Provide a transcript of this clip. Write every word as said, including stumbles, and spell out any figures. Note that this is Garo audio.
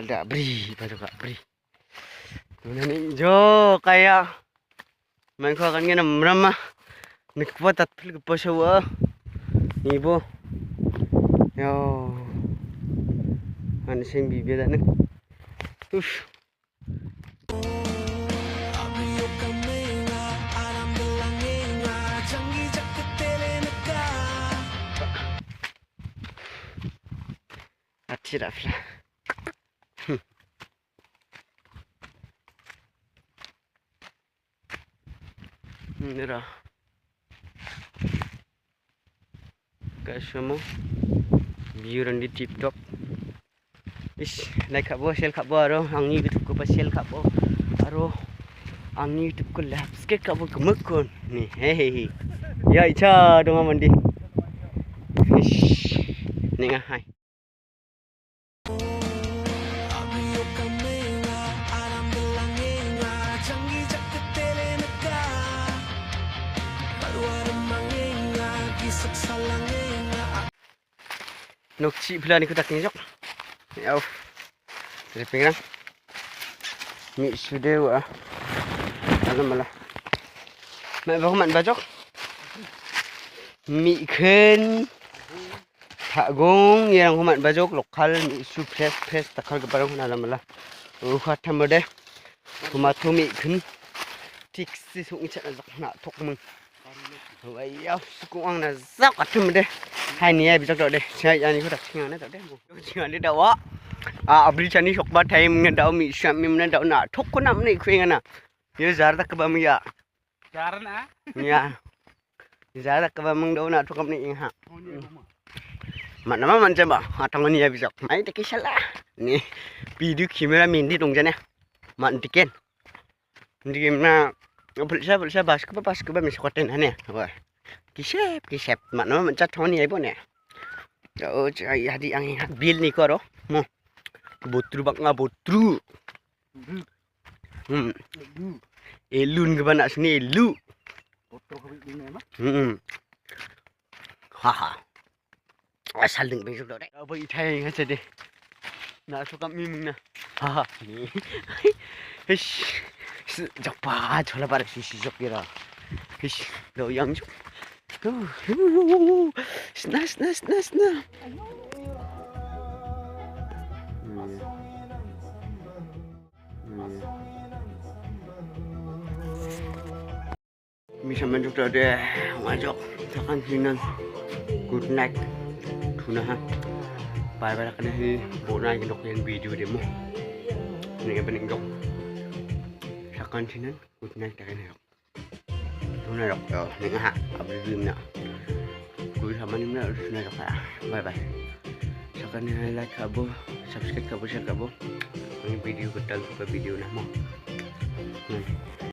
Da bri, bajak bri. Nonani jo kaya. Main ko akan kena merama. Nikwa tatpil ke posa wa. Nibo. Yo. Ani sing bibia da ne. Ush. Atira fla. Nira. Guys, mo. View rangdi tip top. Ish, like kabo, share kabo, aro angni YouTube ko pa share kabo, aro angni YouTube ko subscribe kabo, gemuk kon. Ni, hehehe. Ya, icha donga mandi. Ish, ninga hai. Nokchi pila ni kutak ni jok. Au. Repengrang. Mi sude wa. Alam mala. Ma ba man bajok. Mi khen. Tagong, iarangko man·bajok, lokal, me·su, fresh, fresh, dakalgiparangko nala mala. Uha tamode, tomato me·kin, tiksi song·chakna jak na·tokming. Uaiya, sukong ang na jak atamode. Hai, nia bijak dao de. Siai, ianiko dakching ang na dao de. Ching ang de dao. A, abri chani sokba time ngan dao, me·su, me·mna dao na·tokko namne ikuenga na. Ia jar dakgipa ming ya. Jarna. Nia. Jarak ke bamang dona tu kam ni ha. Oh, ni rumah. Mana ma mancha ba? Atang ni habis ak. Mai teki sala. Ni. Video camera mindi dong jane. Man tiken. Ndi na. Pulsa pulsa bas ke bas ke ba misok ten hane. Wah. Kisep kisep. Mana ma mancha tong ni ai bo ne. Oh, chai hadi ang bil ni koro. Mo. Botru bak nga botru. Hmm. Elun ke bana sini elu. Hmm. Haha. Asal ding besok dore. Apa itai ngacha de. Na so kam mimung na. Haha. Hish. Japa chola bar sisi jok kira. Hish. Do yang jok. Sna sna sna sna. Misaman jok tade, majok, takan sinan. Good night. Tuna ha. Bye bye, kan hi bona yang dok yang video demo. Ni apa ning dok. Takan sinan, good night takan ha. Tuna dok, ni ha, abdi na. Kui sama ni na, tuna dok ha. Bye bye. Takan ni like kabo, subscribe kabo, share kabo. Ini video ketal ke video na mo. Hmm.